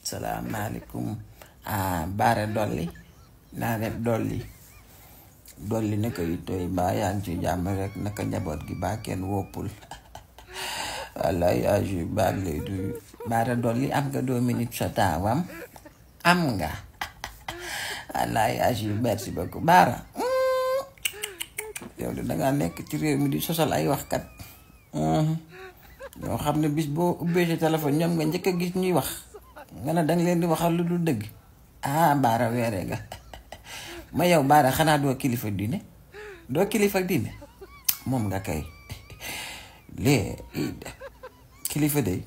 salaamaaleykum. Baara Dolli naa def dolli naka itooy baa yaa ngi ci jàmm rek naka njaboot gi baa kenn woppul. wallaay aju baag lay duy Baara Dolli am nga 2 minutes sa taawam am nga. wallaay aju merci beaucoup Baara. yow de dangaa nekk ci réew mi di sosal ay waxkat. ñoo xam ne bis boo ubbee sa téléphone ñoom nga njëkk a gis ñuy wax nga ne danga leen di waxal lu dul dëgg. Baara weeree nga ma yow Baara xanaa doo kilifa diine moom nga kay kilifa de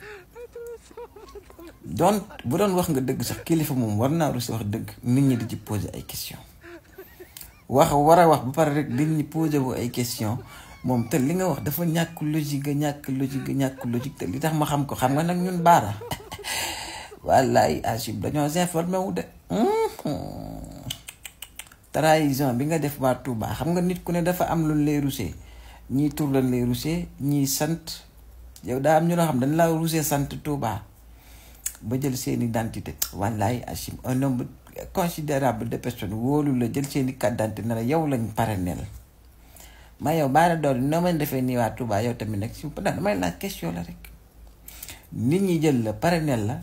bu doon wax nga dëgg sax kilifa moom war naa rus wax dëgg nit ñi di ci poser ay question war a wax ba pare rek nit ñi poser bu ay question moom te li nga wax dafa ñàkk logique te li tax ma xam ko xam nga nag ñun Baara wallaay Achib dañoo informé wu de. trahison bi nga def waa Touba xam nga nit ku ne dafa am lu lay rusee ñii tur lañ lay rusee ñii sant yow daa am ñu loo xam dañ laa rusee sant Touba ba jël seen identité. wallaay Achib un nombre considérable de personnes wóolu la jël seen i carte d'identité ne la yow lañ parrainel ma yow Baara Dolli noo mën defee nii waa Touba yow tamit nag si damay laaj question la rek nit ñi jël la parrainel la.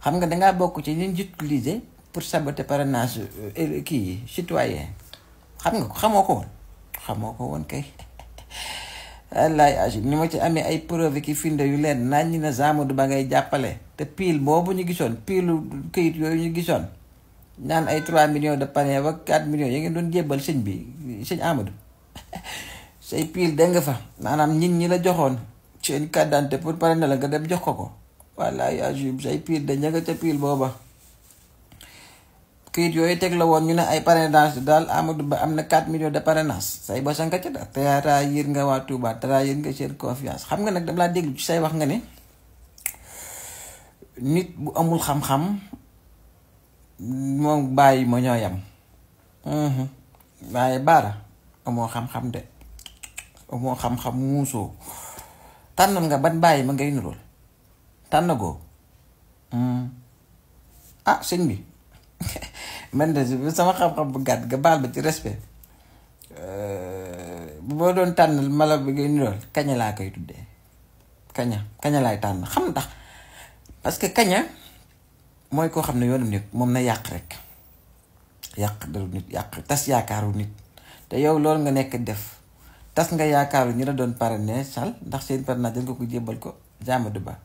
xam nga dangaa bokk ci ñi utiliser pour saboter parrainage kii citoyen xam nga ko xamoo ko woon kay. wallaay Achib ni ma ci amee ay preuve ki firnde yu leen naan ñi ne Amadou Ba ngay jàppale te pile boobu ñu gisoon pilu këyit yooyu ñu gisoon naan ay 3 millions de parrain ba 4 millions ya ngeen doon jébbal sëñ Amadou say pile dégg nga fa maanaam nit ñi la joxoon seen carte d'identité pour parrainer la nga dem jox ko. wallaay Achib say pile da ñaga ca pile booba këyit yooyu teg la woon ñu ne ay parrainage daal Amadou Ba am na 4 millions de parrainage say bosa nga ca da trahir nga waa Touba trahir nga seen confiance. xam nga nag dama laa déglu ci say wax nga ne nit bu amul xam-xam moom bàyyi ma ñoo yam. waaye Baara amoo xam-xam de amoo xam-xam muusoo tànnoon nga ban bàyyi ma ngay nurool tànn goo sëñ bi man de sama xam-xam bu gàtt nga baal ba ci respect bu boo doon tànn mala bi ngay nirool kaña laa koy tuddee kaña laay tànn xam ndax parce que kaña mooy koo xam ne yoonam nit moom na yàq rek yàq daru nit yàq tas yaakaaru nit te yow loolu nga nekk def tas nga yaakaaru ñi la doon parrainer sal ndax seen parrainage dañ ko jébbal ko Amadou Ba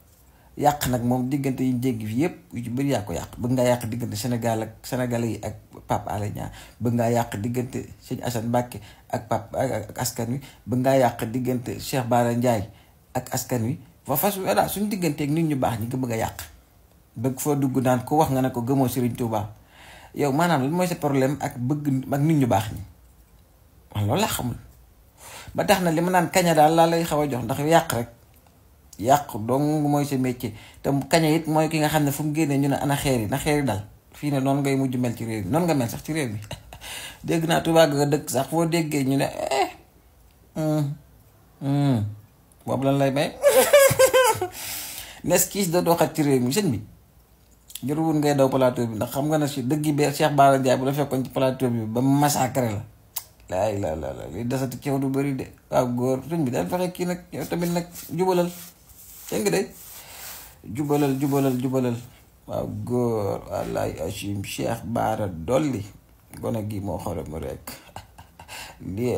yàq nag moom diggante yi jéggi fi yëpp yu ci bëri yaa ko yàq bëgg ngaa yàq diggante Sénégalais yi ak Pape Alé Niang bëgg ngaa yàq diggante sëñ Assane Mbacké ak askan wi bëgg ngaa yàq diggante Cheikh Bara Ndiaye ak askan wi voilà suñu digganteeg nit ñu baax ñi nga bëgg a yàq bëgg foo dugg naan ko wax nga ne ko gëmoo Serigne Touba yow maanaam lan mooy sa problème ak bëgg ak nit ñu baax ñi man loolu laa xamul ba tax na li ma naan kaña daal laa lay xaw a jox ndax yàq rek yàqu dong mooy sa métier te kaña it mooy ki nga xam ne fu mu génnee ñu ne ana xeer yi na xeer yi dal fii ne noonu ngay mujj mel ci réew mi noonu nga mel sax ci réew mi dégg naa Touba nga dëkk sax foo déggee ñu ne boobu lan lay may nes kiis da doo xat ci réew mi sëñ bi jërëwul ngay daw plateau bi ndax xam nga ne si dëgg bi Cheikh Bara Ndiaye bu la fekkoon ci plateau bi ba massacré la laay la li desati ceew du bëri de waaw góor sëñ bi daal fexe kii nag yow tamit nag jubalal dégg nga de jubalal waaw góor wallaay Achib Cheikh Bara Dolli gone gi moo xorom rek lii